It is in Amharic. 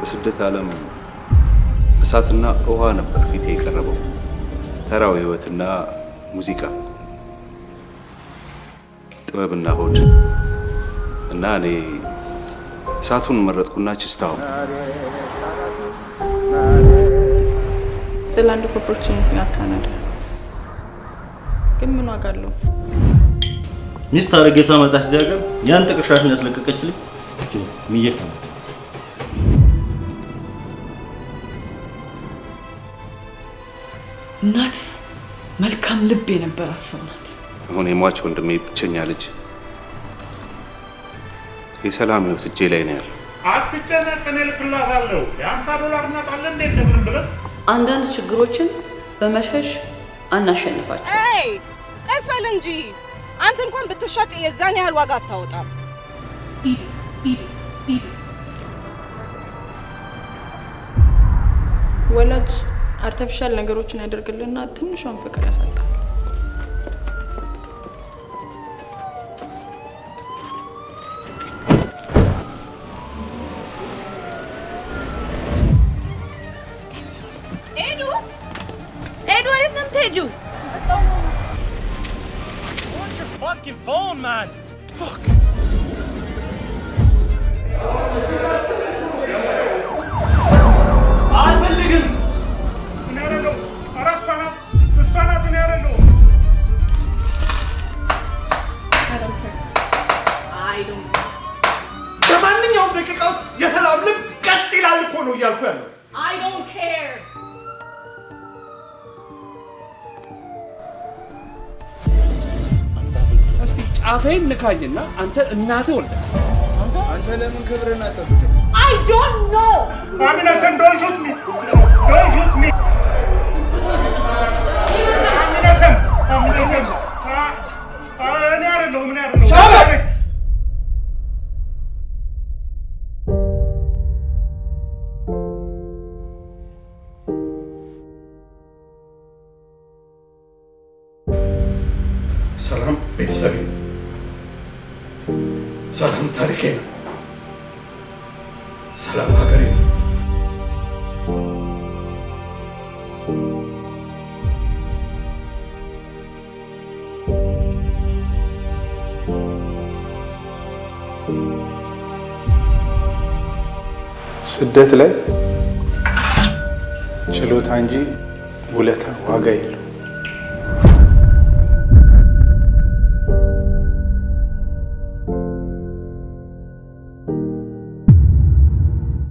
በስደት ዓለም እሳትና ውሃ ነበር ፊቴ የቀረበው። ተራው ህይወትና ሙዚቃ፣ ጥበብና ሆድ። እና እኔ እሳቱን መረጥኩና ችስታው The land of opportunity ናት ካናዳ። ግን ምን ዋጋ አለው? ሚስት አድርጌ ሳመጣሽ እዚህ ሀገር ያን ጥቅሻሽን ያስለቀቀችልኝ እቺ ነች፣ ሚዬ። እናት መልካም ልብ የነበራት ሰው ናት። አሁን የሟች ወንድሜ ብቸኛ ልጅ የሰላም ህይወት እጄ ላይ ነው ያለው። አትጨነቅ፣ እኔ እልክላታለሁ። የ50 ዶላር እናጣለን እንዴ እንደምንም ብለን። አንዳንድ ችግሮችን በመሸሽ አናሸንፋቸው። ኤይ፣ ቀስ በል እንጂ። አንተ እንኳን ብትሸጥ የዛን ያህል ዋጋ አታወጣም። Idiot, idiot, idiot. ወላጅ artificial ነገሮችን ያደርግልና ትንሿን ፍቅር ያሳጣል። ኤዱ፣ ኤዱ፣ ወዴት ነው የምትሄጂው? Fucking phone, man. Fuck. አልፈልግም። እኔ አይደለሁም። ኧረ እሷ ናት፣ እሷ ናት። እኔ አይደለሁም። I don't care. I don't በማንኛውም ደቂቃ ውስጥ የሰላም ልብ ቀጥ ይላል እኮ ነው እያልኩ ያለው። I don't care. እስቲ ጫፌን ንካኝና አንተ እናትህ ወልደ አንተ ለምን ክብርን አጠብቅም? I don't know. I'm innocent. Don't shoot me. Don't shoot me. I'm innocent. I'm innocent. እኔ አይደለሁም። እኔ አይደለሁም። ሰላም ቤተሰቤ ነው። ሰላም ታሪኬ ነው። ሰላም ሀገሬ ነው። ስደት ላይ ችሎታ እንጂ ውለታ ዋጋ የለውም።